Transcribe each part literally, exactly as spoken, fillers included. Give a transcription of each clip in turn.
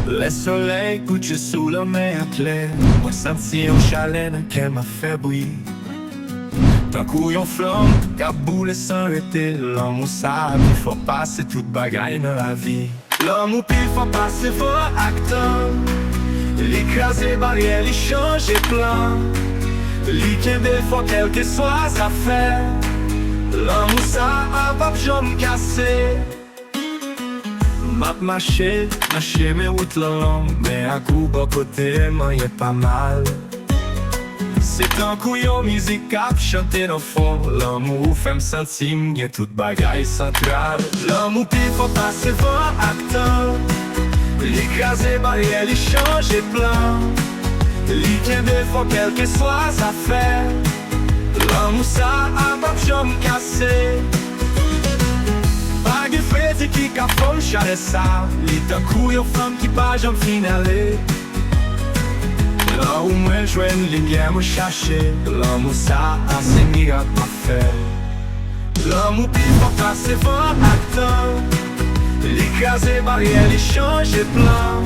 Lè solèy kouche sou lanmè a klè, mwen santi yon chalè nan kè m ap fè bri. Tankou yon flanm k ap boule san rete, lanmou sa a pi fò pase tout bagay nan lavi. Lanmou pi fò pase van ak tan. Li kraze baryè, li chanje plan. Li kenbe fò kèlkeswa zafè. Lanmou sa a p ap janm kase. M ap mache nan chemen wout lan long, men ak ou bò kote m, anyen pa mal. Se tankou yon mizik k ap chante nan fon. Lanmou ou fè m santi m gen tout bagay santral. Lanmou pi fò pase van ak tan. Li kraze baryè, li chanje plan. Li kenbe fò kèlkeswa zafè. Lanmou sa a p ap janm kase. Pa gen fredi ki ka fon chalè sa. Li tankou yon flanm ki pa janm fin ale. Lan ou mwen jwenn limyè mwen chache. Lanmou sa a se mirak m ap fè. Lanmou pi fò pase van ak tan. Li kraze baryè, li chanje plan.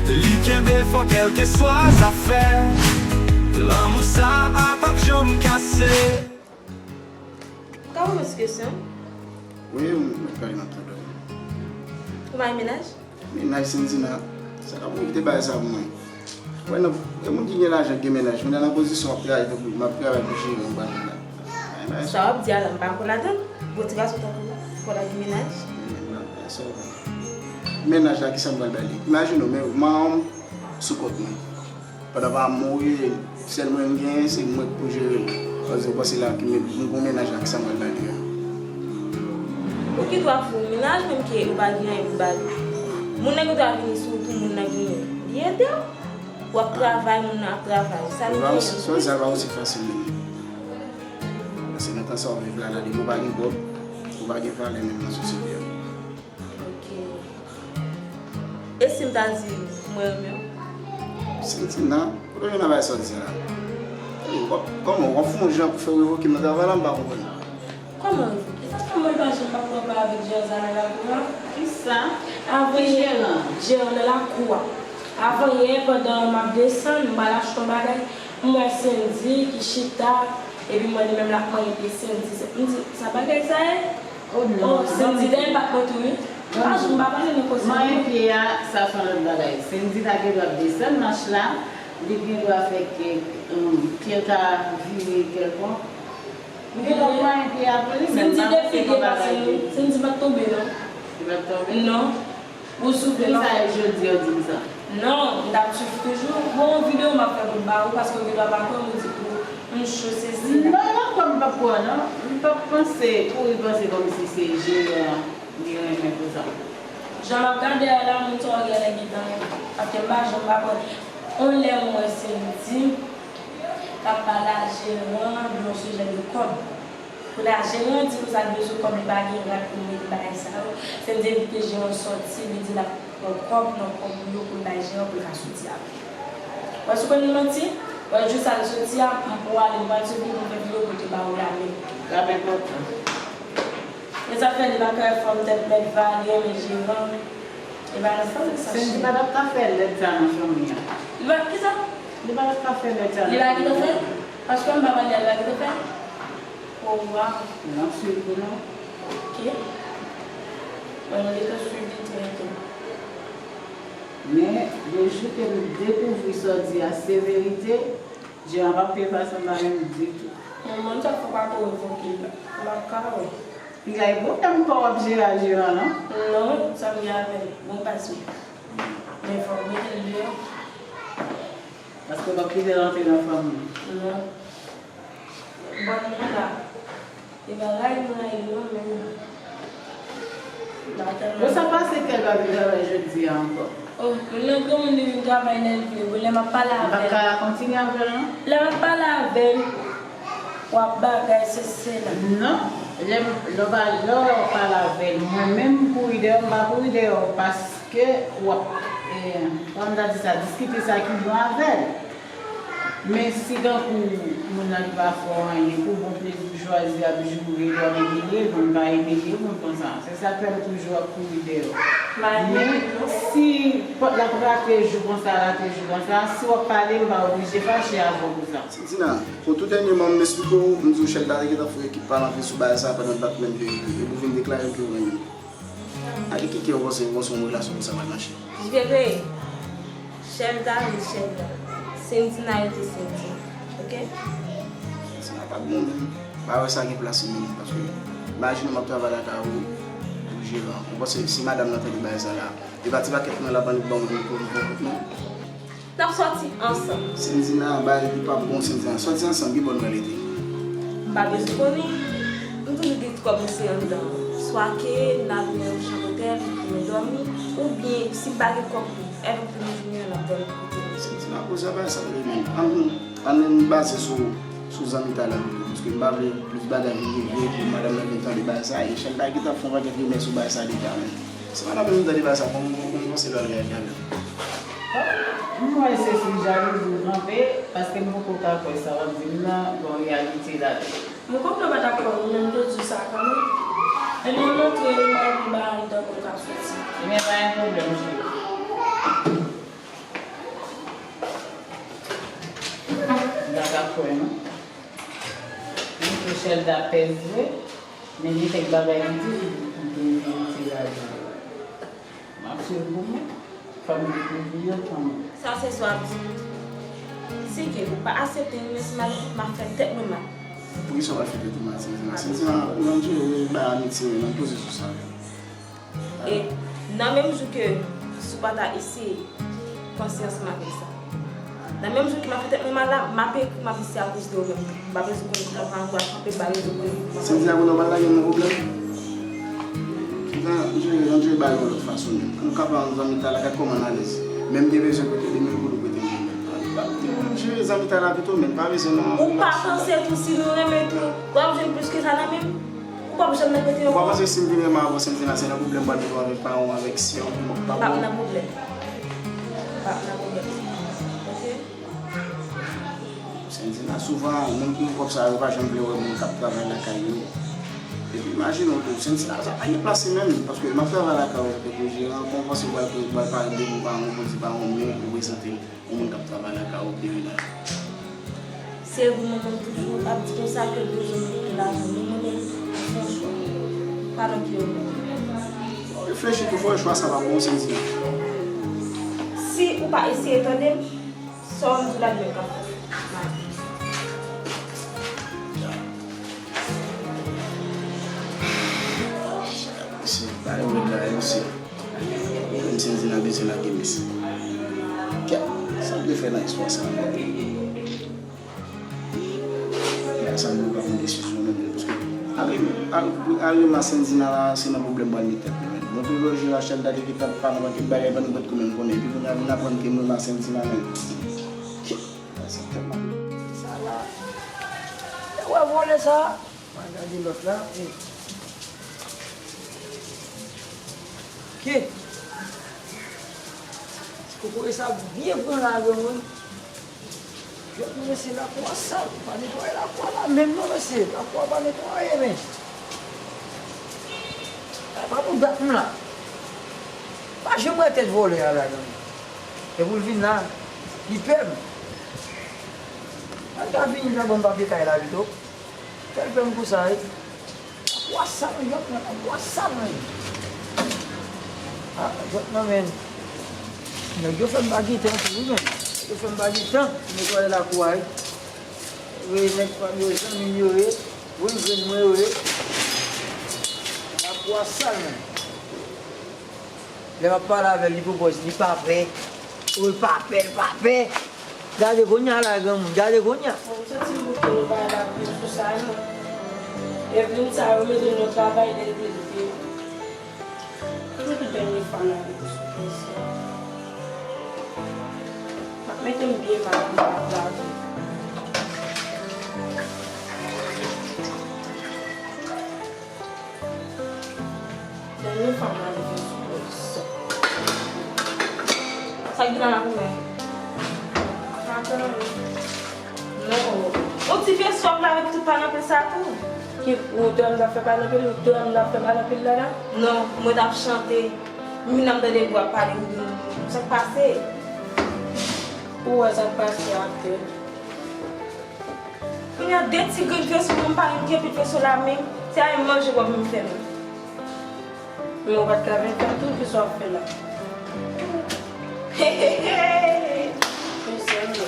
Li kenbe fò kèlkeswa zafè. Lanmou sa a p ap janm kase. Ou ka poze yon ti kesyon? Wi, mwen pale nan tande w. Ou pa gen mennaj? Mennaj Sendina, sa k ap kite bagay sa pou mwen? Wè, nan, gen moun ki gen lajan, ki gen mennaj, men nan pozisyon w ap travay, tankou m ap travay pou jere yon bagay la. Sa w ap di a la, m pa konn ladan l. Bon, ti gason tankou w, fò w ta gen mennaj. Mennaj la, kisa m pral ba li? Imajine w, men manman m sou kont mwen. Pandan pa mouri, sèl mwen m genyen, se mwen k pou jere l. Paske w panse la ki men, m gon mennaj la, kisa m pral ba li a? Ou gen dwa fè w mennaj, menm ke ou pa gen anyen pou ba li. Moun nan gen dwa vini sou ou tou, moun nan genyen. Li ede w. W ap travay, moun nan ap travay. Sa li genyen. Sa w di a pa osi fasil menm. Paske nan tan sa w viv la, la, depi w pa gen kòb, ou pa gen valè menm nan sosyete a. Ok. E si m ta di mwen renmen w? Sendina, kote w jwenn bagay sa w di a la? Kòman w ap fè yon jan pou fè w revoke m nan travay la, m pa konprann. Kòman revoke? Sa fè mwen pa janm pa pran pa avèk Jean nan lakou a. Kisa? Avan yè, Jean nan lakou a. Avan yè, pandan m ap desann, m al achte yon bagay, m wè Sendy ki chita, epi m wè li menm l ap manyen pye Sendy. M di, sa bagay sa ye? Oh, non. Oh, Sendy dèyè m pa t mwen tou, wi. Pa janm pa pale nan koze. Manyen pye a, sa se yon lòt bagay. Sendy ta gen dwa desann mach la, li gen dwa fè ke, um, pye l ta vire kèlkonk. Li gen dwa manyen pye a pou li menm. Sendy depi depase nou, Sendy pa t tonbe, non. Li pa t tonbe? Non. Ou soufle. Kisa e jodi a w di m sa? Non, m t ap swiv toujou. Bon, yon videyo m ap fè pou m ba ou, paske ou gen dwa pa kwè m, ou di pou m cho sezi la. Non, m ap kwè, m p ap kwè, non. M p ap panse, kouri panse kòmsi se jeran li renmen konsa. Jan m ap gade a la, moun sa yo genlè gentan renmen. Paske m pa janm pa kwè. On lè m wè Sendy k ap pale a jeran de yon sijè de kòb. Kounye a, jeran di konsa l bezwen kòb, li pa gen rad pou l mete bagay sa yo. Sendy envite jeran sòti, li di l ap pran kòb nan kòb ou yo pou l bay jeran pou l ka soti avè l. Wè si w konn li manti, wè jou sa l soti a, m pou ale, m pral swiv li pou m fè videyo pou l te ba ou la menm. L ap enpòtan. Men sa fè li pa ka fè fanm tèt mèt vale, men jeran. Li pa nan fanmi sa. Sendy pa t ap ka fè lèd sa nan fanmi an. Li pa, kisa? Li pa t ap ka fè lèd sa nan fanmi an. Li pa gentan fè? Paske m pa pale a, li pa gentan fè? Oh, wow. L ap swiv pou nou. Ok. Bon, nou gentan swiv li trè byen. Men, le jou ke nou dekouvri sa w di a se verite, jeran p ap peye fason m pa menm ditou. Mwen, mwen, sa fò pa ko revoke l. M pa ka wè. Piga e pwoblèm pa w ap jere a jeran, non? Non, sa m gen avè l. Bon, pa sou. Men fò w mete l deyò. Paske w p ap kite l antre nan fanmi an. Non. Bon, mwen la. E pa rayi m rayi l non, men m pa tèlman. Bon, sa pase kè l pa vin travay jodi a ankò? Oh, moun nan granmoun li vin travay lè l vle. Bon, lè m ap pale avè l. M p ap ka kontinye avè l non. Lè m ap pale avè l, w ap bagay, sesi sela. Non, lè m, lè w pa, lè w pale avè l, mwen menm m kouri dèyè w, m pa kouri dèyè w paske w ap, eh, kòman m ta di sa, diskite sa ki bon avè l. Men si tankou moun nan li pa fè w anyen, pou bon plezi w chwazi ap joure, w ap imilye moun, pa imilye moun konsa. Se sa k fè m toujou ap kouri dèyè w. Men si pòt la ap rate jou konsa, rate jou konsa, si w ap pale, m pa oblije fache avè w pou sa. Santina, pou tou dènyèman, m esplike w, m di w Chèlda te gentan fè ekip pa l antre sou bagay sa a pandan l pa t menm verifye, epi w vin deklare ke w renmen l. Ak ki kè w panse w panse yon relasyon konsa pral mache? J V P, Chèlda rete Chèlda. Sendina rete Sendina. Oke? Santina pa bon menm. M pa wè sa gen plas li menm. Paske, imajine w m ap travay lakay ou pou jeran. Ou panse si madanm nan tande bagay sa la, e pa ti pakèt mwen l ap annik ban mwen pou m pran kont mwen? N ap sòti ansanm. Sendina, bagay li p ap bon, Sendina. Sòti ansanm, ki bò n pral rete? M pa bezwen konnen. M toujou gen ti kòb m sere anndan. Swa ke n al nan yon chanm otèl pou nou dòmi, oubyen si m pa gen kòb, èvè pou nou jounen an, n ap dòmi kote nou. Sendina, koze a pa sa vre menm. Ann, ann, ann baze sou, sou zanmitay la pito, paske m pa vle plis bagay vin rive pou madanm nan vin tande bagay sa, e Chèlda gentan fè yon pakèt rimè sou bagay sa deja menm. Si madanm nan vin tande bagay sa, kòman, kòman w panse l pral reyaji avè m? Bon, m wè se sou jalouzi w kanpe, paske m poko ka kwè sa w ap di m nan, gen yon reyalite ladan l. M konprann w pa t ap kwè m, men m te di w sa kanmenm. Ebyen, m antre, m al pou bagay m tankou m ka soti. Ebyen, pa gen pwoblèm, cheri. M pa ka kwè, non. M tou Chèlda pèse vre, men gen kèk bagay li di ki, ki, ki, ki raje. M ap swiv pou mwen. Fò m dekouvri yo kanmenm. Sa se sa w ap di m. Si ke ou pa aksepte m, men si m al, m ap fè tèt mwen mal. Poukisa w pral fè tèt ou mal, Sendina? Sendina, nou jere bagay amitye, nou poze sou sa. E nan menm jou ke si w pa ta eseye panse ansanm avèk sa. Nan menm jou ke m ap fè tèt mwen mal la, m ap ekri, m ap di se akoz de ou menm. M pa bezwen konnen kòman w ap kanpe ba rezo pou li. Sendina, kounye a w pral lage m nan pwoblèm? Sendina, nou jere, nou jere bagay yon lòt fason menm. Nou ka pran zanmitay la, gad kòman n alèz. Men m te bezwen prete de mil goud ou prete m. Nou jere zanmitay la pito, men pa bezwen nan yon relasyon. Ou pa panse tou si nou renmen tou, w ap jwenn plis ke sa nan men m? Ou p ap janm nan kote yo. Ou pa panse si m vin renmen avè w, Sendina, se nan pwoblèm m pral mete w avèk paran w, avèk sè w, pou m ap pa bon? M p ap nan pwoblèm. M p ap nan pwoblèm. Oke? Sendina, souvan, moun ki gen kòb sa yo pa janm vle wè moun k ap travay lakay yo. Epi imajine w tou, Sendina, sa pa gen plas li menm, paske m ap travay lakay ou antanke jeran, kòman w panse w pral, w pral parèt devan paran w pou di paran w men ou prezante m? Yon moun k ap travay lakay ou, Perina. Se vre, manman m toujou ap di konsa ke l bezwen moun pou lajan, men mwen menm, m fè yon chwa. Pa nan pye w. Reflechi tou, fò chwa sa pa bon, Sendina. Si ou pa eseye tande m, sa w ap di la, li menm k ap fè. Mesye, pa yon lòt bagay, mesye. Menm Sendina bezwen lage mesye. Kèt, sa m te fè nan istwa sa a? Bagay sa m poko ka pran desizyon non, paske ale, ale, ale ma Sendina la, se nan pwoblèm pral met tèt li menm. Bon, toujou jere Chèlda te gentan pa nan pakèt bagay, pa nan pòt kò menm konnen. Epi kounye a vin aprann ke m renmen Sendina menm. Kèt, bagay sa tèlman. Sa la. E wè vòlè sa. Mwen gade lòt la. E. Ke. Ti kokoye sa byen pran la, granmoun. Jwèt mwen, mesye, lakou a sal. Pa netwaye lakou a la menm non, mesye. Lakou a pa netwaye, men. Sa pa pou dat m la. Pa janm wè tèt vòlè a la, granmoun. E pou l vin la, li pè m. Al ka vini la ban m papye kay la pito. Fè l pè m pou sa, wi. Lakou a sal, jwèt mwen, lakou a sal, men. Ah, jwèt mwen, men. Nèg yo fè m pa gen tan tou, wi, men. Nèg yo fè m pa gen tan pou netwaye lakou a, wi. Wi, nèg pa m yo, zanmi m yo ye. Wi, grenn mwen yo ye. Lakou a sal, men. Lè m ap pale avè l, li pwopòz, li pa pè. Ou l pa pè, l pa pè. Gade kounye a la, granmoun, gade kounye a. Bon, m santi m bouke nou pa la plis sou sa, non. Evelyn sa yo mete nou nan travay dèyè de zye. Toujou tout dènye fwa nan vi sou pèsòn. M ap mete m byen mal pou m pa plake. Dènye fwa m al vin sou pòz. Sa k gen la pou mwen? Sa k gen la pou mwen? Non. Yon ti veso w ap lave pou tout pa nan pil sa tou. Ki, ou te wè m t ap fè pa nan pil, ou te wè m t ap fè pa nan pil la la? Non, mwen t ap chante. M vin ap tande pou w ap pale m, sa k pase? Ou wè sa k pase a, tè. Kounye a, de ti grenn veso, mwen m pa menm gen pil veso la menm. Se a manje w ap vin fè menm. Men ou pa t ka vin fè tou, kisa w ap fè la? Mezanmi.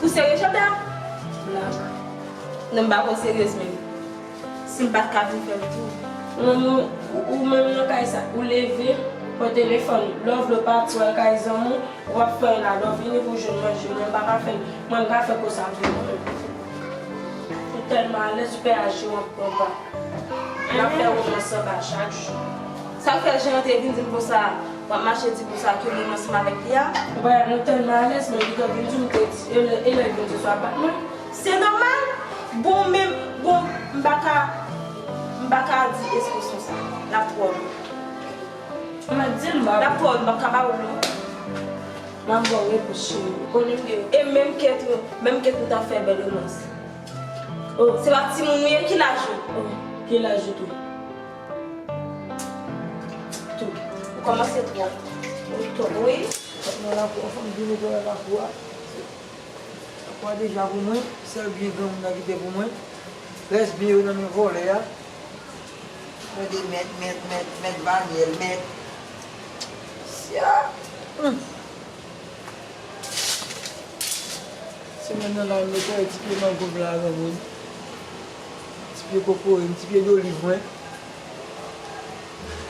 Ou serye, Jada? Blag. Non, m pa kwè w seryez menm. Si m pa t ka vin fè l tou. Ou menm, ou, ou menm nan kay sa, ou leve, pran telefòn, lè w vle w pati, w al kay zanmi w, w ap fè l la, lè w vini pou w jwenn manje, mwen m pa ka fè l, mwen m ka fè konsa tou, mwen. Ou tèlman alèz, ou pè aji w ap pran pa. N ap fè romans anba chak jou. Sa k fè Jean te vin di m konsa, w ap mache di konsa ke mwen ansanm avèk li a? Ou pa wè nou tèlman alèz, men li te vin di m te di, e lè, e lè l vin di sou apatman. Se nòmal. Bon, men, bon, m pa ka, m pa ka di ekspresyon sa. L ap twò long. Mwen di l, m pa. L ap twò long, m p ap ka ba ou l non. M ap ba w repons, cheri. Ou konnen m gen. E menm ke tou, menm ke tou ta fè bèl romans. Oh. Se pa timoun ou ye, ki laj ou? Oh, ki laj ou tou? Tou. Ou kòmanse twòp. Ou twòp, wi. Mwen lakou, anfen, m vini pou lakou a. Lakou a deja pou mwen, sèl byen granmoun nan kite pou mwen. Rès byen yo nan men vòlè a. Mwen de mèt, mèt, mèt, mèt Vanyèl, mèt. Sya! Hum. Semèn nan la, m netwaye ti pye mango m la, granmoun. Ti pye kokoye m, ti pye doliv mwen.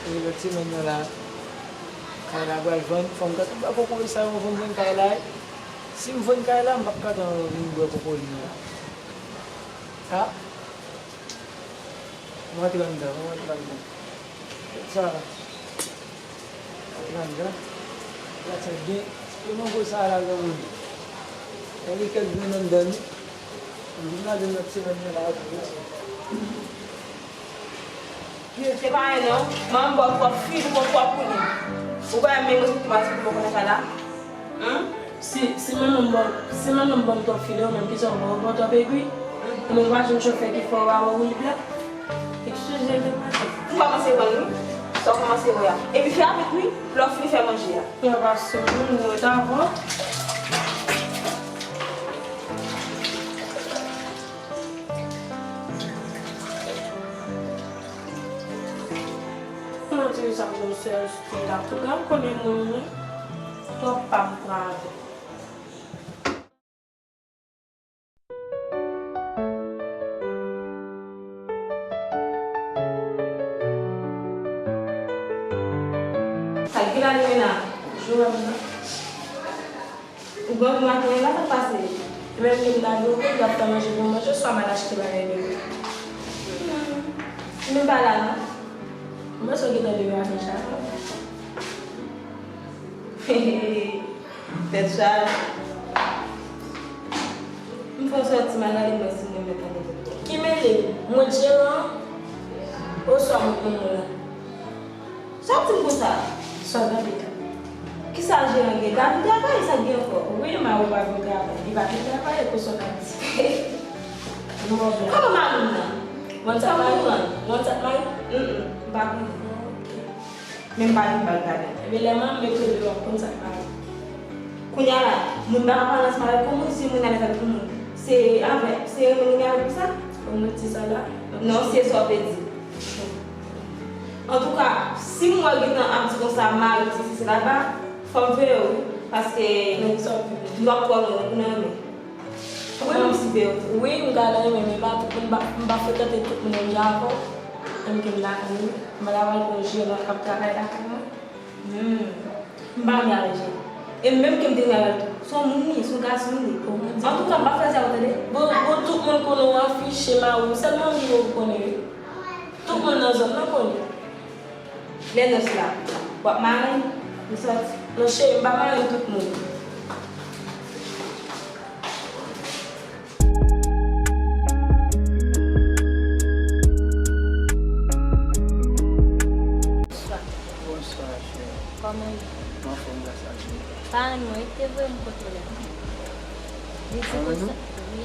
E lòt semèn nan la, kay la pral vann. Fò m gade anba kokoye sa yo, fò m vann kay la. Si m vann kay la, m p ap ka tann vin bwè kokoye m la. A! Mwen antre anndan, mwen antre anndan. Sa. Antre anndan. Gad sa gen. Yo mango sa la, granmoun. Gen kèk grenn anndan li. M vin gade lòt semèn nan la tou. Pye se pa anyen non. Manman ba w twòp fil, ou pran twòp pou li. Ou pa menm respekte m, se pou mwen konnen sa la. Humm? Si, si manman m ba w, si manman m ba m twòp fil, ou menm kisa w ba w, ou ba w twòp egwi? Ou menm pa jwenn chofè ki fè w ba w woulib la? Eskize m, madanm. M kòmanse vann wi. Sa w kòmanse wè a. Epi fè avèk wi, lè w fin fè manje a. Mwen pase, mwen mwen ta bon. Mwen di sa pou sèl stil la. Tout moun konnen moun wi. Twòp pa m pran avè. Sa ki la li menm la? Jou wè m nan. Ou gen anvi maten an la, sa k pase? E menm ke m ta di w ke m t ap fè manje pou w manje, oswa m al achte bagay bebe? Hmm. Menm pa la non. M panse w gentan bebe avèk Jason. Tèt chaje. M fè w sòti m al gade m wè si m renmen tande tèt ou. Ki mele? Mwen jeran an? Oswa mwen moun la? Sa w di m konsa? Sa w gade a? Kisa jeran gen? L pa vin travay, sa k gen ankò? Wi, mari w pa vin travay. Li pa vin travay, e konsa w ka di. Nou wè blan. Kòman mari m nan? Ou konn sa k mari w? Ou konn sa k mari w? Mm, mm, m pa konnen. Ok. Men m pa vin ba l gade. Ebyen, lè manman m mete w deyò, w konn sa k mari w. Kounye a la, moun pa ka pale ansanm avèk yon moun si moun alèz avèk yon moun. Se avè, se renmen li gen avè l pou sa? Fò m retire sa la. Non, se sa w vle di. Antouka, si m wè w gentan ap di konsa, mari m, sesi, sela, fò m veye w, wi, paske nou ap twò lwen nan renmen. Wi, m sipe yo tou. Wi, m ka nan renmen, men pa tout moun, m pa, m pa frekante tout moun menm jan avè w. Menm ke m lakay mwen, m pa ta pral pran yon jeran k ap travay lakay mwen. Hmm. M pa renmen avè jeran. E menm ke m te renmen avè l tou. Se yon moun li ye, se yon gason li ye. Antouka, m pa fè sa yo tande. Bon, bon, tout moun konnen w afiche mari w. Sèlman m ki poko konnen, wi. Tout moun nan zòn nan konnen. Lè nòs la, w ap mare m? M sòti. Non, cheri, m pa mare tout moun. Bonswa. Bonswa, cheri. Kòman w ye? M anfòm, gras a Dye. Parenn mwen, li te voye m kote w la. Li di konsa, wi.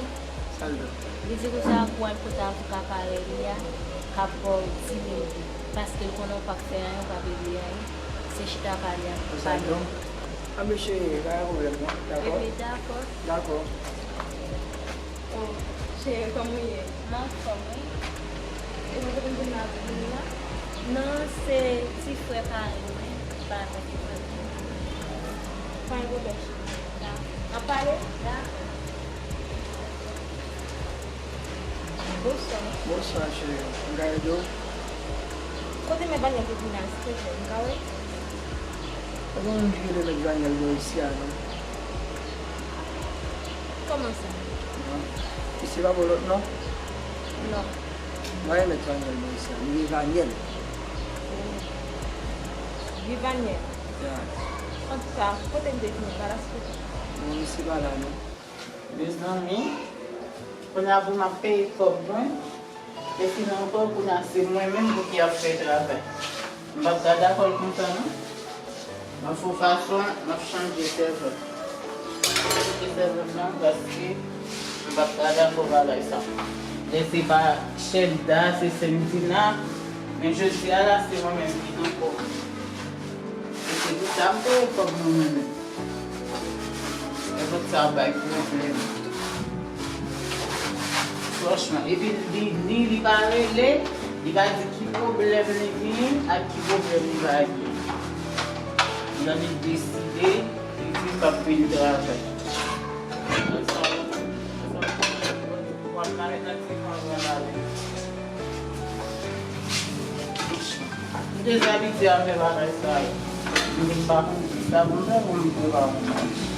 Sa l di? Li di konsa pou al kote avoka parèy li a, k ap ba w di mil goud. Paske l konnen w p ap fè anyen, w p ap regle anyen. Se chita pale ak pale. Sa l di? A, mesye, pa gen pwoblèm, non. Dakò? Ebyen, dakò. Dakò. Oh, cheri, kòman w ye? M anfòm, wi. E mwen kote m vin la, vin la? Non, se ti frè parèy mwen, pa avèk mwen. Pa gen pwoblèm, cheri. Dakò. N ap pale? Dakò. Bonswa. Bonswa, cheri. M ka ede w? Kote mèt Daniel te vin la, silvouplè, m ka wè? Pa gen moun ki rele mèt Daniel bò isi a, non. Kòman sa? Non. Isi pa gen lòt non? Non. Mwen mèt Daniel bò isi a. Li rele Daniel. Oh. Li Daniel? Ya. Antouka, kote m te vin, pa la silvouplè? Non, misye pa la, non. Mezanmi, kounye a pou m ap peye kòb mwen, e sinon ankò kounye a se mwen menm pou ki ap fè travay. M p ap ka dakò l konsa non. M ap fè yon fason, m ap chanje sèvant. M ap chanje sèvant lan paske m p ap ka dakò bagay sa. Lè se pa Shelda, se Sendina, men jodi a la se mwen menm ki nan kòb. E se pou sa m peye kòb mwen mwen menm. Sèvant sa ap bay pwoblèm. Franchman, epi li, li, li pa rele, li pa di ki pwoblèm li genyen ak ki pwoblèm li pa genyen. Lè li deside, li di l p ap vin travay. W ap ka ret nan ti kwen w pran lavi. M dezabitye avè bagay sa yo. M vin pa konn ki sa pou m fè pou m prepare yon manje.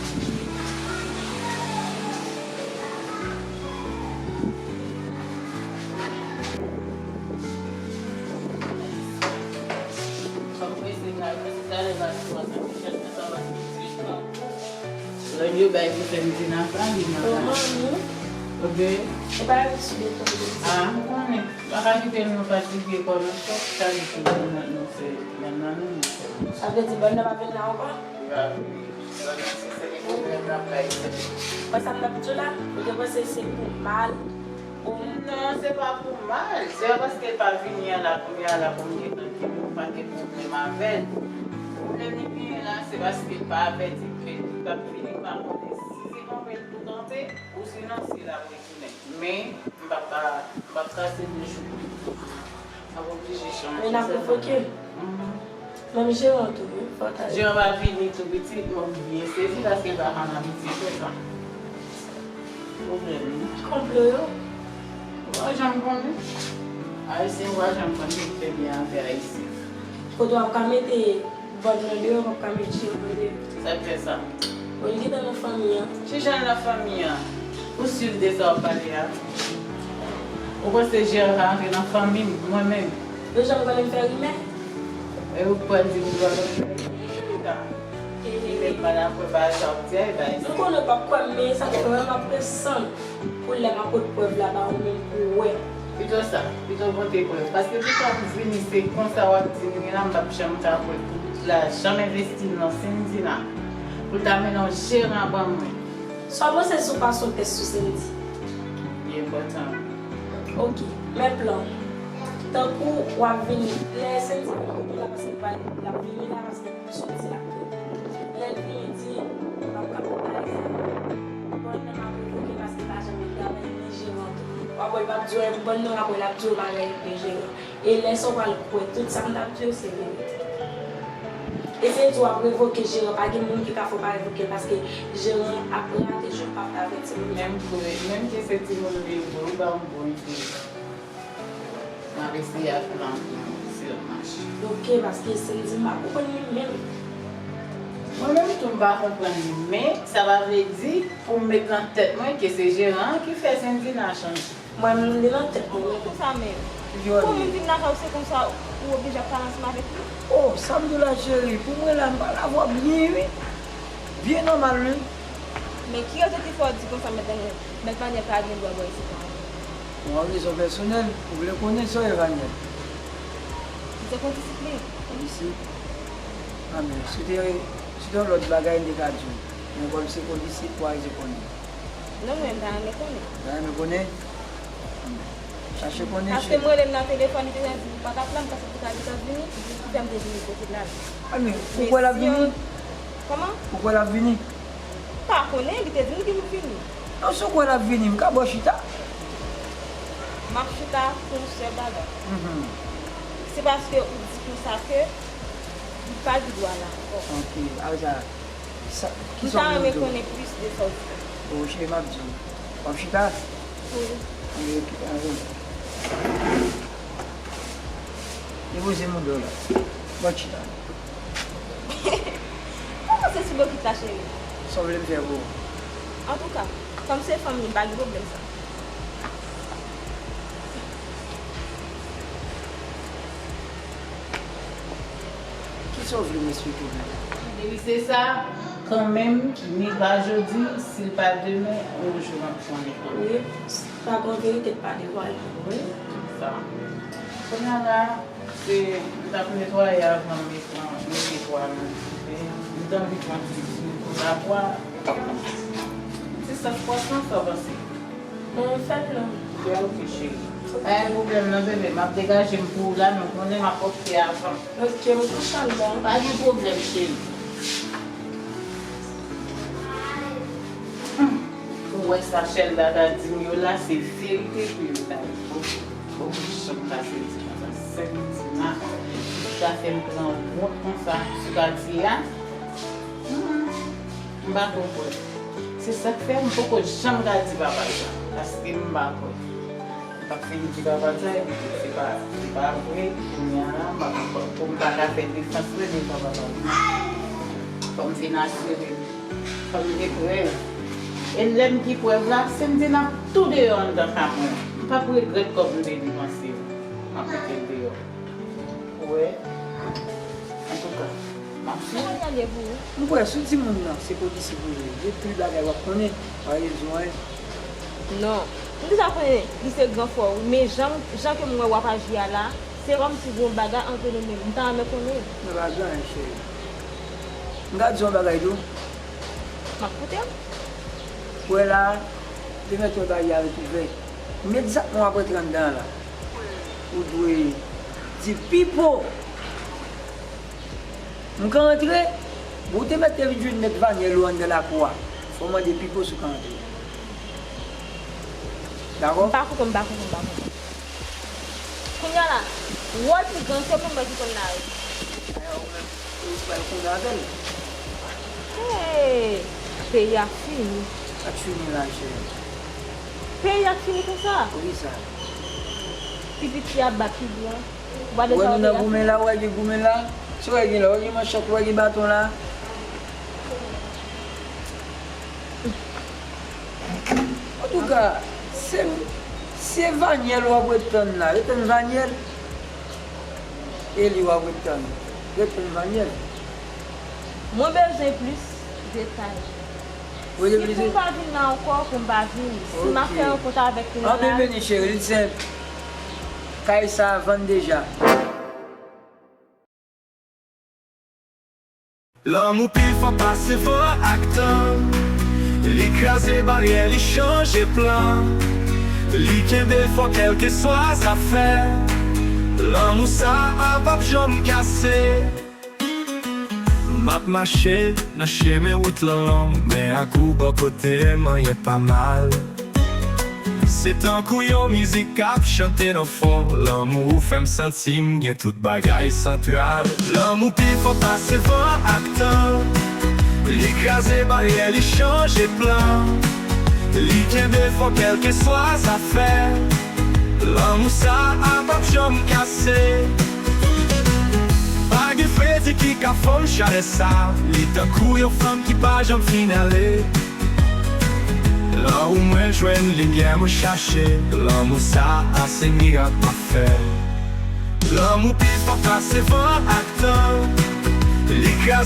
Fò m prese kay mwen, se talè m al sou WhatsApp, m chèche sa w ap di. Lè yo bay pou fè m di nan sa, li nan sa. Manmi. Ok. E pa yon ti beton de sa. Ah, m konnen. M pa ka kite nou fatige kò nou twòp, sa di tout moun nan nou se menm nan nou, nou se menm. Sa vle di bòn nan pa vin la ankò? Li pa vini. Bòn nan se sèl pwoblèm nan kay sa. Mwen sa m t ap di w la, ou te panse se pou mal, pou... Non, se pa pou mal. Se pa paske l pa vini an la kounye a la pou m gentan gen yon pakèt pwoblèm avè l. Pwoblèm li genyen la, se paske l pa avèti m ke li p ap vini, m pa konnen si se kanpe l pou kanpe, ou sinon si l ap retounen. Men, m p ap ka, m p ap ka sede jou. M ap oblije chanje sèvant. Men n ap revoke l. Mhm. Menm jeran tou, wi, fò ta... Jeran va vini tou pitit, mwen byen sezi paske l pa konn abitye fè sa. Pwoblèm, wi. Konplo yo? Ou pa janm konnen. Ayisyen, ou pa janm konnen ki fè byen avè Ayisyen. Kote w ap ka mete bòn nan deyò, w ap ka met chyen nan deyò. Sa k fè sa? Bon, li gentan nan fanmi an. Ki jan nan fanmi an? Ou si de sa w ap pale a? Ou panse Jeran ka antre nan fanmi m, mwen menm? Yo janm konnen m fè rimè? E ou pral di m dwa konn fè rimè? Li menm pa dakò ba sa w ap di a, e ba... M konnen w p ap kwè m, men sa k fè m ap resann pou lè m ap pot prèv la ba ou menm pou w wè. Pito sa, pito w pote prèv. Paske pito m vini, se konsa w ap di m li la, m p ap janm ka kwè pou l la janm envesti nan Sendina. Pou l ta mennen yon jeran ban mwen. Sa w panse si w pase yon tès sou Sendy? Li enpòtan. Ok, men plan. Tankou w ap vini, lè Sendy vini la, paske l pral, l ap vini la, paske l soti la. Lè l vini, di, w ap kapitalize. Bòn nan ap revoke paske l pa janm travay, li jeran tou. W ap wè l p ap di w anyen pou bòn nan, w ap wè l ap di w bagay pou jeran. E lè sa w pral kwè tout sa m t ap di w se verite. E se di w ap revoke jeran, pa gen moun ki ka fè w pa revoke l paske jeran ap rate jou, l p ap avèti moun. Menm ke, menm ke se timoun li ye vre, ou pa yon bon ide. M ap eseye ak plan pou m si l ap mache. Ok, paske Sendy m pa konprann li menm. Mwen menm tou m pa konprann li, men sa pa vle di pou m met nan tèt mwen ke se jeran an ki fè Sendina chanje. Mwen menm li nan tèt mwen. Konsa menm. Pou moun vin lakay ou se konsa ou oblije ap pale ansanm avèk li? Oh, sa m di w la cheri, pou mwen la m pale avè w byen wi. Byen nòmal wi. Men ki rezon ki fè w di konsa, mèt Daniel? Mèt Daniel pa gen dwa bò isit la ankò. Pou yon rezon pèsonèl, ou vle konnen sa w ye Daniel? Li se kondisip li ye. Kondisip? A men, si w te, si w te yon lòt bagay, m te ka di w. Men kòm se kondisip, ou pa bezwen konnen. Non, mwen, m ta renmen konnen. Ou ta renmen konnen? Chache konnen, cheri. Paske m rele l nan telefòn, li te di m li pa t ap la, m panse li t al Etazini, se ki fè m te vini kote l la. A, men, ou kwè l ap vini? Kòman? Ou kwè l ap vini? M pa konnen, li te di m li vini. Non, si w kwè l ap vini, m ka ba w chita. M ap chita pou yon sèl bagay. Mhm. Se paske ou di konsa ke li pa gen dwa la ankò. Ok, a sa, sa, ki sa w vle m di w? M ta renmen konnen plis de sa w di. O, cheri, m ap di w. W ap chita? Wi. Ann rete, ann rete. Depoze mouda w la. Bon, chita. Kòman se sou bokit la, cheri? Sa w vle m fè pou ou? Antouka, kòm se fanm li, m pa gen pwoblèm sa. Kisa w vle m esplike w menm? Depi se sa, kanmenm, ni pa jodi, si l pa demen, yon jou m ap konnen. Wi, pa gen yon verite k pa devwale. Wi. Sa. Kounye a la, se, m t ap netwaye avan m mete, mete pwa nan dife. M t anvi pran ti, ti lapwa. Ti sans pwa san, sa w panse? Bon, fè l non. Bèl, ok, cheri. Pa gen pwoblèm non, bebe. M ap degaje m pou ou la, men w konnen m ap opte avan. Ok, m kontan la. Pa gen pwoblèm, cheri. Hmm. Ou wè sa Shelda ta di m yo la, se verite pou yo ta di. Bon, bon, janm ta sezi konsa. Sèl Tina ki ta fè m pran wont konsa sou katye a. Hmm. M pa twò kwè. Se sa k fè m poko janm ka di papa sa, paske m pa kwè. M t ap fin di papa sa, epi tou, se pa, se pa vre, kounye a la, m pa konprann. Pou m pa ka fè defans mwen devan papa m. Fò m fin asire m. Fò m gen prèv. E lè m gen prèv la, si m di n ap tou deyò anndan kay mwen, m p ap regrèt kòb m te depanse yo. M ap mete l deyò. Ou wè? Antouka, m ap swiv. Mwen gade pou ou. M kwè sou timoun nan, se polisye pou li ye. Gen pil bagay w ap konnen, pa rezon, wi. Non. M deja konnen li se gran frè w, men jan, jan ke m wè w ap aji a la, se kòmsi gen yon bagay ant nou menm. M ta renmen konnen. Nan pa gen anyen, cheri. M ka di w yon bagay tou. M ap koute w. Ou wè la, te mèt yon baryè a ret ouvè. Imedyatman w ap rantre anndan an la, ou dwe di Pipo. M ka rantre? Bon, ou te mèt te vin jwenn mèt Vanyèl ou anndan lakou a. Fò w mande Pipo si w ka rantre. Dakò? M pa konprann, m pa konprann, m pa konprann. Kounye a la, wòl pli gran se mwen, mwen ki konn lari. Ou pral konnen avè l. Hey! Peyi a fini. Sa k fini la, cheri? Peyi a fini konsa? Poukisa? Pi piti ap bat pi gran. Ou pa deja wè peyi a fini? Ou wè nou nan goumen la, ou wè gen goumen la? Si w wè gen la, ou wè gen manchèt, ou wè gen baton la? Antouka, se, se Vanyèl w ap ret tann la. Ret tann Vanyèl. E li w ap ret tann. Ret tann Vanyèl. Mwen bezwen plis detay. Si pou m pa vin la ankò, pou m pa vin. Si m ap fè rankont avèk moun la. Anpil beni, cheri, li senp. Kay sa a vann deja. Lanmou pi fò pase van ak tan. Li kraze baryè, li chanje plan. Li kenbe fò kèlkeswa zafè. Lanmou sa a p ap janm kase. M ap mache nan chemen, wout lan long, men ak ou bò kote m, anyen pa mal. Se tankou yon mizik k ap chante nan fon. Lanmou ou fè m santi m gen tout bagay santral. Lanmou pi fò pase van ak tan. Li kraze baryè, li chanje plan. Li kenbe fò kèlkeswa zafè. Lanmou sa a p ap janm kase. Pa gen fredi ki ka fonn chalè sa. Li tankou yon flanm ki pa janm fin ale. Lan ou mwen jwenn limyè mwen chache. Lanmou sa a se mirak m ap fè. Lanmou pi fò pase van ak tan. Li kraze